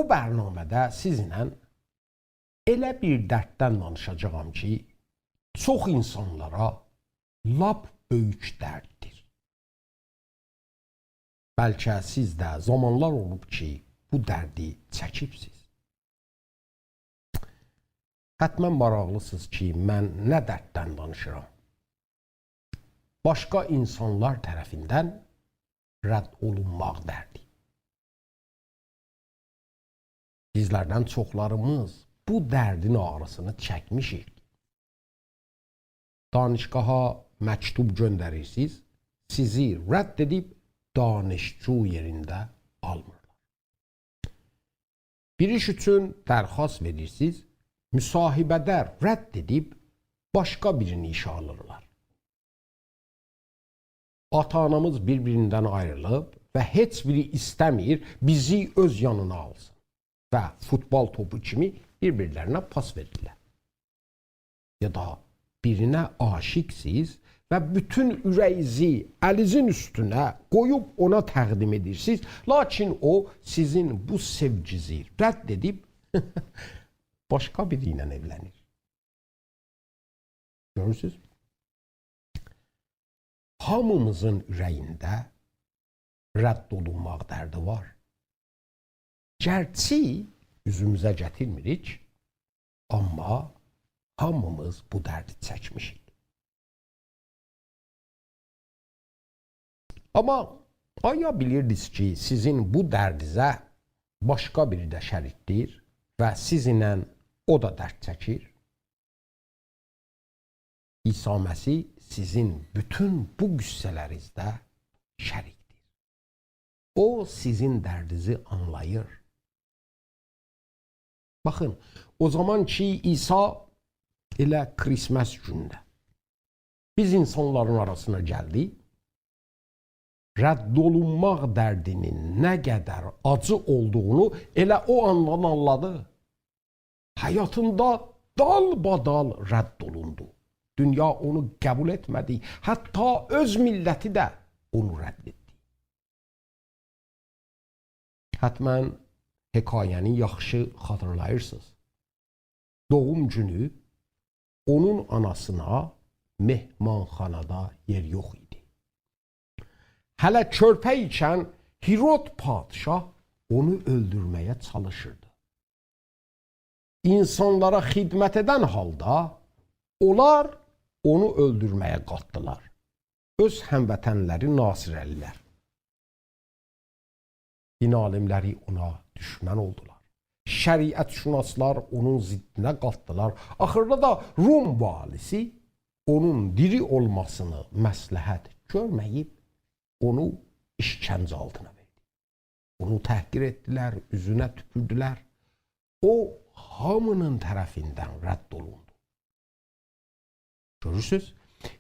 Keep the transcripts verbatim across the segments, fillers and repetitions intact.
برنامه‌ده سیزینله ائله بیر درددن دانیشاجاغام کی، چوخ اینسانلارا لاپ بؤیوک درددیر. بلکه سیز ده زامانلار اولوب کی، بو دردی چکیبسیز. حتماً ماراقلیسینیز کی، من نه درددن دانیشیرام. باشقا اینسانلار طرفیندن رد اولونماق دردی. بیزلردن چوخلاریمیز بو دردین آغریسینی چکمیشیک. دانشگاها مکتوب گؤندریرسینیز، سیزی رد ائدیب دانشجو یئرینده آلمیرلار. بیر ایش اوچون درخواست وئریرسینیز، مصاحبه‌ده رد ائدیب باشقا بیرینی ایشه آلیرلار. آتا-آنامیز بیر-بیریندن آیریلیب و هئچ بیری ایسته‌میر بیزی اؤز یانینا آلسین و فوتبال توپو کیمی بیر-بیرلرینه پاس وئریرلر. یا دا بیرینه عاشیقسیز و بوتون اوره‌ییزی الینیزین اوستونه قویوب اونا تقدیم ائدیرسینیز، لاکین او سیزین بو سئوگیزی رد ائدیب باشقا بیری ایله ائولنیر. گؤرورسوز؟ هامیمیزین اوره‌یینده رد اولونماق دردی وار. گرچی اوزوموزه گتیرمیریک، آمما هامیمیز بو دردی چکمیشیک. آمما آیا بیلیردینیز کی، سیزین بو دردینیزه باشقا بیری ده شریکدیر و سیزینله او دا درد چکیر؟ عیسی مسیح سیزین بوتون بو غصه‌لرینیزده شریکدیر. او سیزین دردینیزی آنلاییر. باخین، او زامان کی، عیسی ائله کریسمس گونده بیز اینسانلارین آراسینا گلدی، رد اولونماق دردینین نه قدر آجی اولدوغونو ائله او آندان آنلادی. حیاتیندا دالبادال رد اولوندو. دونیا اونو قبول ائتمه‌دی. حتی اؤز میللتی ده اونو رد ائتدی. حتماً حکایه‌نی یاخشی خاطیرلاییرسینیز. دوغوم گونو اونون آناسینا مهمانخانادا یئر یوخ ایدی. هله کؤرپه ایکن هیرود پادشاه اونو اؤلدورمه‌یه چالیشیردی. اینسانلارا خدمت ائدن حالدا اونلار اونو اؤلدورمه‌یه قالخدیلار. اؤز هموطنلری ناصره‌لی‌لر. دین عالیملری اونا دوشمن اولدولار. شریعت‌شناسلار اونون ضدینه قالخدیلار. آخیردا دا روم والیسی اونون دیری اولماسینی مصلحت گؤرمه‌ییب اونو ایشکنجه آلتینا وئردی. اونو تحقیر ائتدیلر، اوزونه توپوردولر. او، هامی‌نین طرفیندن رد اولوندو. گؤرورسوز؟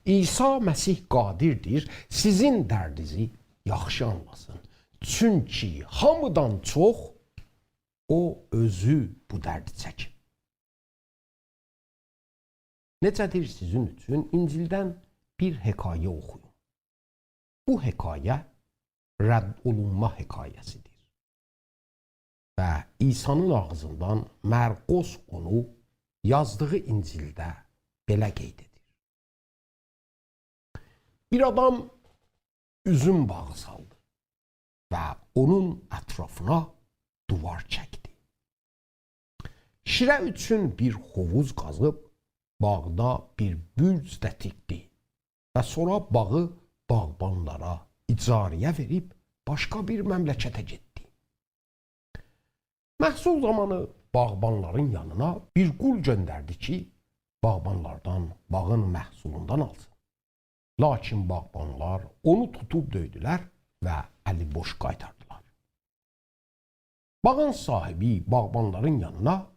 عیسی مسیح قادردیر سیزین دردینیزی یاخشی آنلاسین. چونکی هامیدان چوخ او اؤزو بو دردی چکیب. نئجه‌دیر سیزین اوچون انجیلدن بیر حکایه اوخویوم. بو حکایه رد اولونما حکایه‌سیدیر. و عیسی‌نین آغزیندان مرقس اونو یازدیغی انجیلده بئله قید ائدیر. بیر آدام اوزوم باغی سالدی و اونون اطرافینا دیوار چکدی. شیره اوچون بیر حوووز قازیب، باغدا بیر برج ده تیکدی و سونرا باغی باغبانلارا اجاره‌یه وئریب باشقا بیر مملکته گئتدی. محصول زامانی باغبانلارین یانینا بیر قول گؤندردی کی، باغبانلاردان باغین محصولوندان آلسین. لاکین باغبانلار اونو توتوب دؤیدولر و الی بوش قایتاردیلار. باغین صاحیبی باغبانلارین یانینا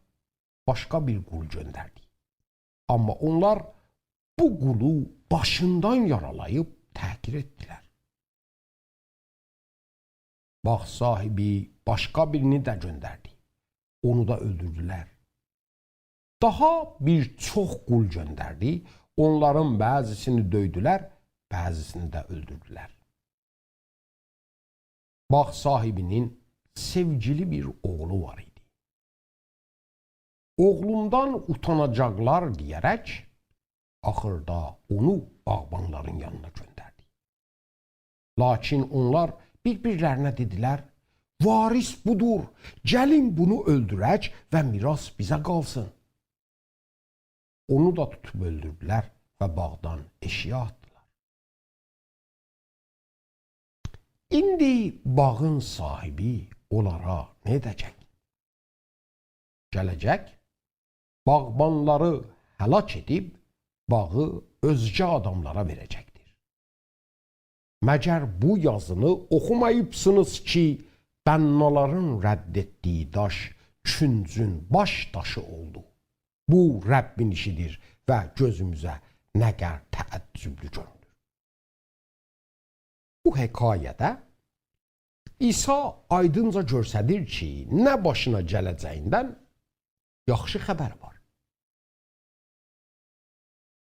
باشقا بیر قول گؤندردی. آمما اونلار بو قولو باشیندان یارالاییب تحقیر ائتدیلر. باغ صاحیبی باشقا بیرینی ده گؤندردی. اونو دا اؤلدوردولر. داها بیر چوخ قول گؤندردی. اونلارین بعضی‌سینی دؤیدولر، بعضی‌سینی ده اؤلدوردولر. باغ صاحیبی‌نین سئوگیلی بیر اوغلو وار ایدی. «اوغلوندان اوتاناجاقلار» دئیه‌رک، آخیردا اونو باغبانلارین یانینا گؤندردی. لاکین اونلار بیر-بیرلرینه دئدیلر: «وارث بودور، گلین بونو اؤلدورک و میراث بیزه قالسین.» اونو دا توتوب اؤلدوردولر و باغدان ائشییه آتدیلار. ایندی باغین صاحیبی اونلارا نه ائده‌جک؟ گله‌جک، باغبانلاری هلاک ائدیب، باغی اؤزگه آداملارا وئره‌جکدیر. مگر بو یازینی اوخوماییبسینیز کی، بنالارین رد ائتدیگی داش کونجون باش داشی اولدو؟ بو ربّین ایشیدیر و گؤزوموزه نه قدر تعجبلو گؤرونور. بو حکایه‌ده عیسی آیدینجا گؤستریر کی، نه باشینا گله‌جه‌ییندن یاخشی خبر وار.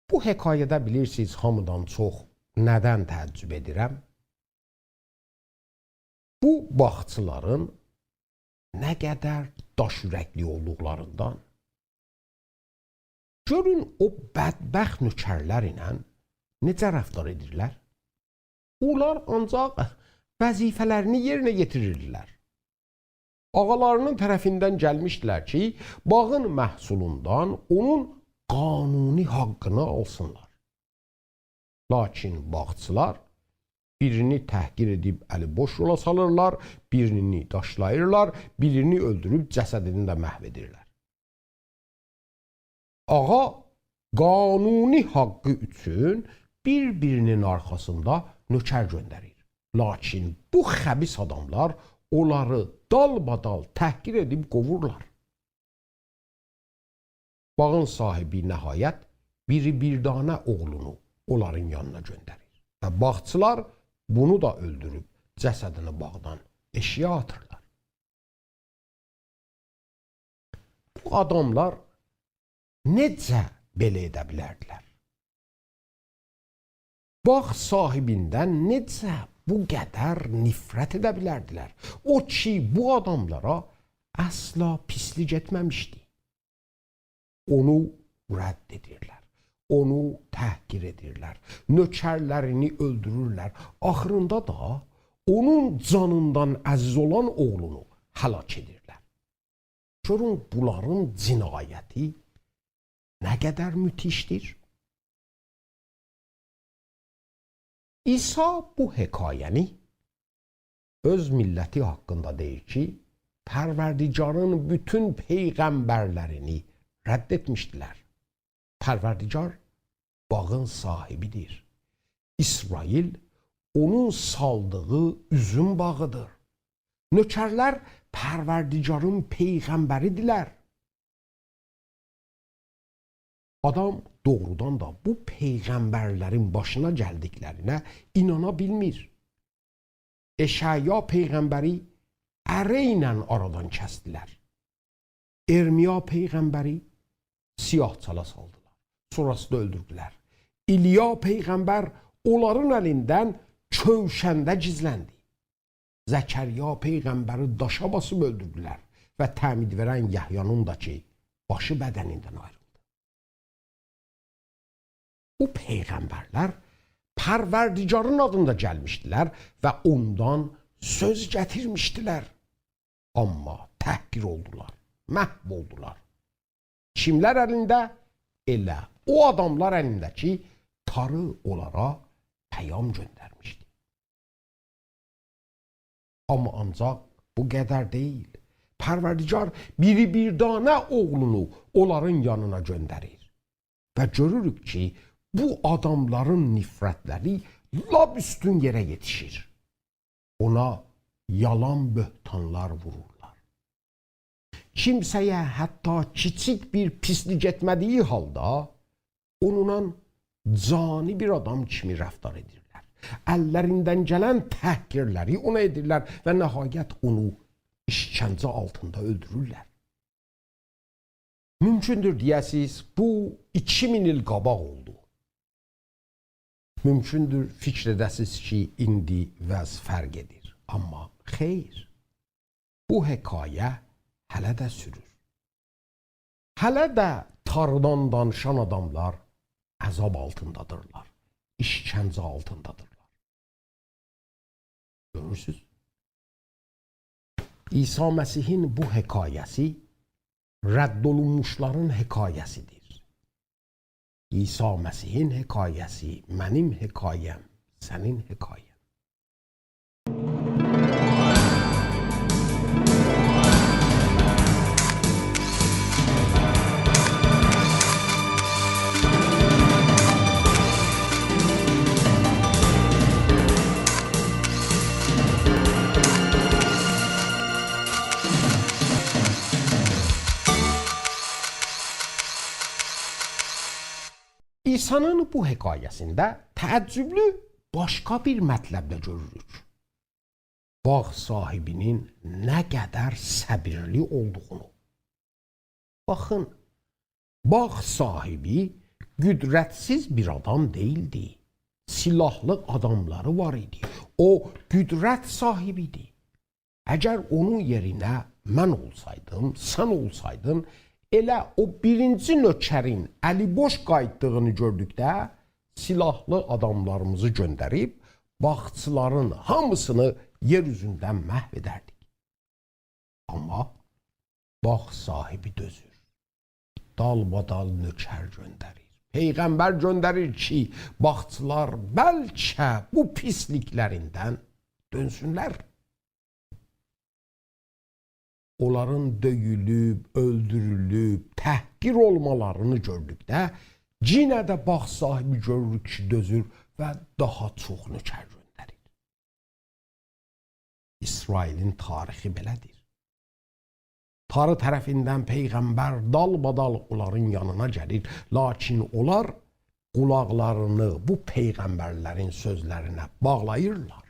بو حکایه‌ده بیلیرسینیز، هامیدان چوخ ندن تعجب ائدیرم؟ بو باغچیلارین نه قدر داش اورکلی اولدوقلاریندان. گؤرون، او بدبخت نؤکرلر ایله نئجه رفتار ائدیرلر؟ اونلار آنجاق وظیفه‌لرینی یئرینه یئتیریردیلر. آغالاری‌نین طرفیندن گلمیشدیلر کی، باغین محصولوندان اونون قانونی حاققینی آلسینلار. لاکین باغچیلار بیرینی تحقیر ائدیب الی بوش یولا سالیرلار، بیرینی داشلاییرلار، بیرینی اؤلدوروب جسدینی ده محو ائدیرلر. آغا قانونی حاققی اوچون بیر-بیرینین آرخاسیندا نؤکر گؤندریر. لاکین بو خبیث آداملار اونلاری دالبادال تحقیر ائدیب قووورلار. باغین صاحیبی نهایت بیری بیر دانا اوغلونو اونلارین یانینا گؤندریر. و باغچیلار بونو دا اؤلدوروب جسدینی باغدان ائشییه آتیرلار. بو آداملار نئجه بئله ائده بیلردیلر؟ باغ صاحیبیندن نئجه بو قدر نفرت ائده بیلردیلر؟ او کی، بو آداملارا اصلا پیسلیک ائتمه‌میشدی. اونو رد ائدیرلر. اونو تحقیر ائدیرلر. نؤکرلرینی اؤلدورورلر. آخیریندا دا اونون جانیندان عزیز اولان اوغلونو هلاک ائدیرلر. گؤرون، بونلارین جنایتی نه قدر مدهشدیر؟ عیسی بو حکایه‌نی اؤز میللتی حاقیندا دئییر کی، پروردگارین بوتون پیغمبرلرینی رد ائتمیشدیلر. پروردگار باغین صاحیبیدیر. اسرائیل اونون سالدیغی اوزوم باغیدیر. نؤکرلر پروردگارین پیغمبریدیرلر. آدام دوغرودان دا بو پیغمبرلرین باشینا گلدیکلرینه اینانا بیلمیر. اشعیا پیغمبری اره ایله آرادان کسدیلر. ارمیا پیغمبری سیاه‌چالا سالدیلار. سونراسیندا اؤلدوردولر. ایلیا پیغمبر اونلارین الیندن کؤوشنده گیزلندی. زکریا پیغمبری داشا باسیب اؤلدوردولر و تعمید وئرن یحیانین دا کی، باشی بدنیندن آیریلدی. بو پیغمبرلر پروردگارین آدیندا گلمیشدیلر و اوندان سؤز گتیرمیشدیلر. آمما تحقیر اولدولار، محو اولدولار. کیملر الینده؟ ائله او آداملار الینده کی، تاری اونلارا پیام گؤندرمیشدی. آمما آنجاق بو قدر دئییل. پروردگار بیری بیر دانا اوغلونو اونلارین یانینا گؤندریر. و گؤروروک کی، بو آداملارین نفرتلری لاپ اوستون یئره یئتیشیر. اونا یالان بهتانلار وورورلار. کیمسه‌یه حتی کیچیک بیر پیسلیک ائتمه‌دیگی حالدا اونونلا جانی بیر آدام کیمی رفتار ائدیرلر. اللریندن گلن تحقیرلری اونا ائدیرلر و نهایت اونو ایشکنجه آلتیندا اؤلدورورلر. مومکوندور دئیه‌سیز، بو ایکی مین ایل قاباق اولدو. مومکوندور فیکر ائده‌سیز کی، ایندی وضع فرق ائدیر. آمما خیر، بو حکایه هله ده سورور. هله ده تاریدان دانیشان آداملار عذاب آلتیندادیرلار، ایشکنجه آلتیندادیرلار. گؤرورسوز؟ عیسی مسیحین بو حکایه‌سی رد اولونموشلارین حکایه‌سیدیر. عیسی مسیحین حکایه‌سی، منیم حکایه‌م، سنین حکایه‌ن. عیسی‌نین بو حکایه‌سینده تعجبلو باشقا بیر مطلب ده گؤروروک. باغ صاحیبی‌نین نه قدر صبرلی اولدوغونو. باخین، باغ صاحیبی قدرتسیز بیر آدام دئییلدی. سلاحلی آداملاری وار ایدی. او قدرت صاحیبی ایدی. اگر اونون یئرینه من اولسایدیم، سن اولسایدین، ائله او بیرینجی نؤکرین الی بوش قاییتدیغینی گؤردوکده سلاحلی آداملاریمیزی گؤندریب باغچیلارین هامیسینی یئر اوزوندن محو ائدردیک. آمما باغ صاحیبی دؤزور. دالبادال نؤکر گؤندریر. پیغمبر گؤندریر کی، باغچیلار بلکه بو پیسلیکلریندن دؤنسونلر. اونلارین دؤیولوب، اؤلدورولوب، تحقیر اولمالارینی گؤردوکده، یئنه ده باغ صاحیبی گؤرور کی، دؤزور و داها چوخ نؤکر گؤندریر. اسرائیلین تاریخی بئله‌دیر. تاری طرفیندن پیغمبر دالبادال اونلارین یانینا گلیر، لاکین اونلار قولاقلارینی بو پیغمبرلرین سؤزلرینه باغلاییرلار.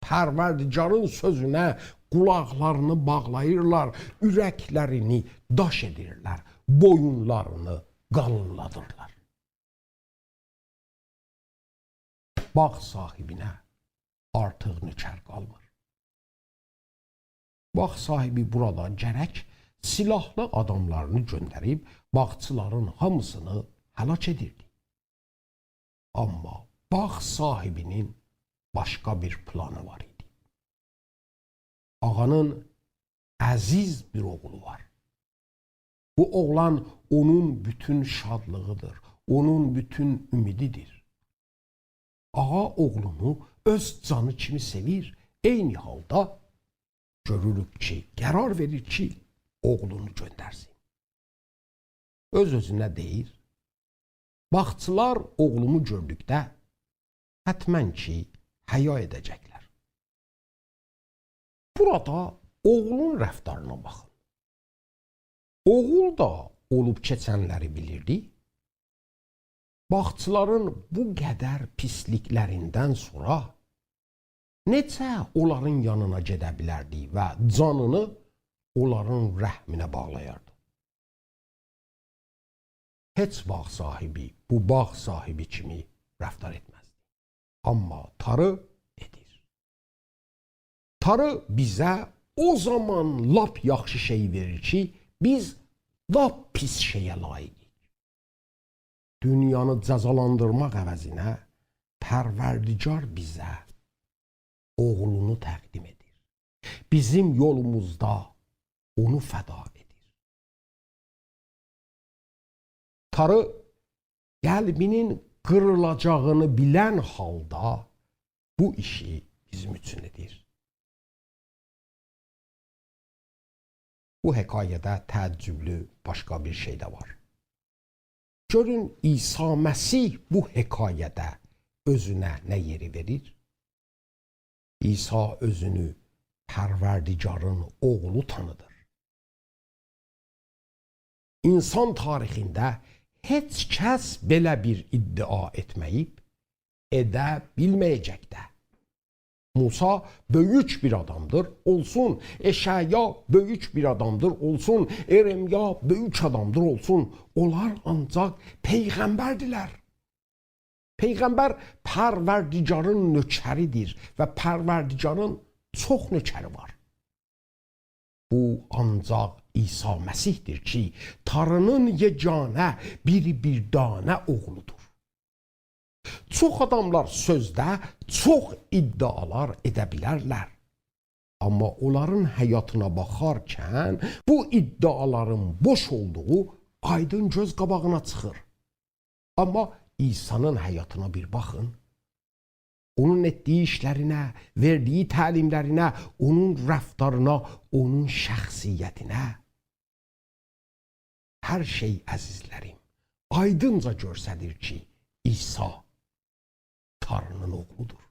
پروردگارین سؤزونه قولاقلارینی باغلاییرلار، اورکلرینی داش ائدیرلر، بویونلارینی قالینلادیرلار. باغ صاحیبینه آرتیق نؤکر قالمیر. باغ صاحیبی بورادا گرک سلاحلی آداملارینی گؤندریب باغچیلارین هامیسینی هلاک ائدیردی. آمما باغ صاحیبی‌نین باشقا بیر پلانی وار ایدی. آغانین عزیز بیر اوغلو وار. بو اوغلان اونون بوتون شادلیغیدیر، اونون بوتون امیدیدیر. آغا اوغلونو اؤز جانی کیمی سئویر، عینی حالدا گؤروروک کی، قرار وئریر کی، اوغلونو گؤندرسین. اؤز-اؤزونه دئییر: «باغچیلار اوغلومو گؤردوکده حتماً کی، حیا ائده‌جکلر.» بورادا اوغلون رفتارینا باخین. اوغول دا اولوب کئچنلری بیلیردی. باغچیلارین بو قدر پیسلیکلریندن سونرا نئجه اونلارین یانینا گئده بیلردی و جانینی اونلارین رحمینه باغلایاردی؟ هئچ باغ صاحیبی بو باغ صاحیبی کیمی رفتار ائتمزدی. آمما تاری ائدیر. تاری بیزه او زامان لاپ یاخشی شئی وئریر کی، بیز لاپ پیس شئیه لایقیق. دونیانی جزالاندیرماق عوضینه پروردگار بیزه اوغلونو تقدیم ائدیر. بیزیم یولوموزدا اونو فدا ائدیر. تاری قلبی‌نین قیریلاجاغینی بیلن حالدا بو ایشی بیزیم اوچون ائدیر. بو حکایه‌ده تعجبلو باشقا بیر شئی ده وار. گؤرون، عیسی مسیح بو حکایه‌ده اؤزونه نه یئری وئریر؟ عیسی اؤزونو پروردگارین اوغلو تانیدیر. اینسان تاریخینده هئچ کس بئله بیر ادعا ائتمه‌ییب، ائده بیلمه‌یه‌جک ده. موسی بؤیوک بیر آدامدیر، اولسون. اشعیا بؤیوک بیر آدامدیر، اولسون. ارمیا بؤیوک آدامدیر، اولسون. اونلار آنجاق پیغمبردیلر. پیغمبر پروردگارین نؤکریدیر و پروردگارین چوخ نؤکری وار. بو آنجاق عیسی مسیحدیر کی، تارینین یگانه، بیر بیر دانه اوغلودور. چوخ آداملار سؤزده چوخ ادعالار ائده بیلرلر. آمما اونلارین حیاتینا باخارکن بو ادعالارین بوش اولدوغو آیدین گؤز قاباغینا چیخیر. آمما عیسی‌نین حیاتینا بیر باخین. اونون ائتدیگی ایشلرینه، وئردیگی تعلیملرینه، اونون رفتارینا، اونون شخصیتینه. هر شئی، عزیزلریم، آیدینجا گؤستریر کی، عیسی تارینین اوغلودور.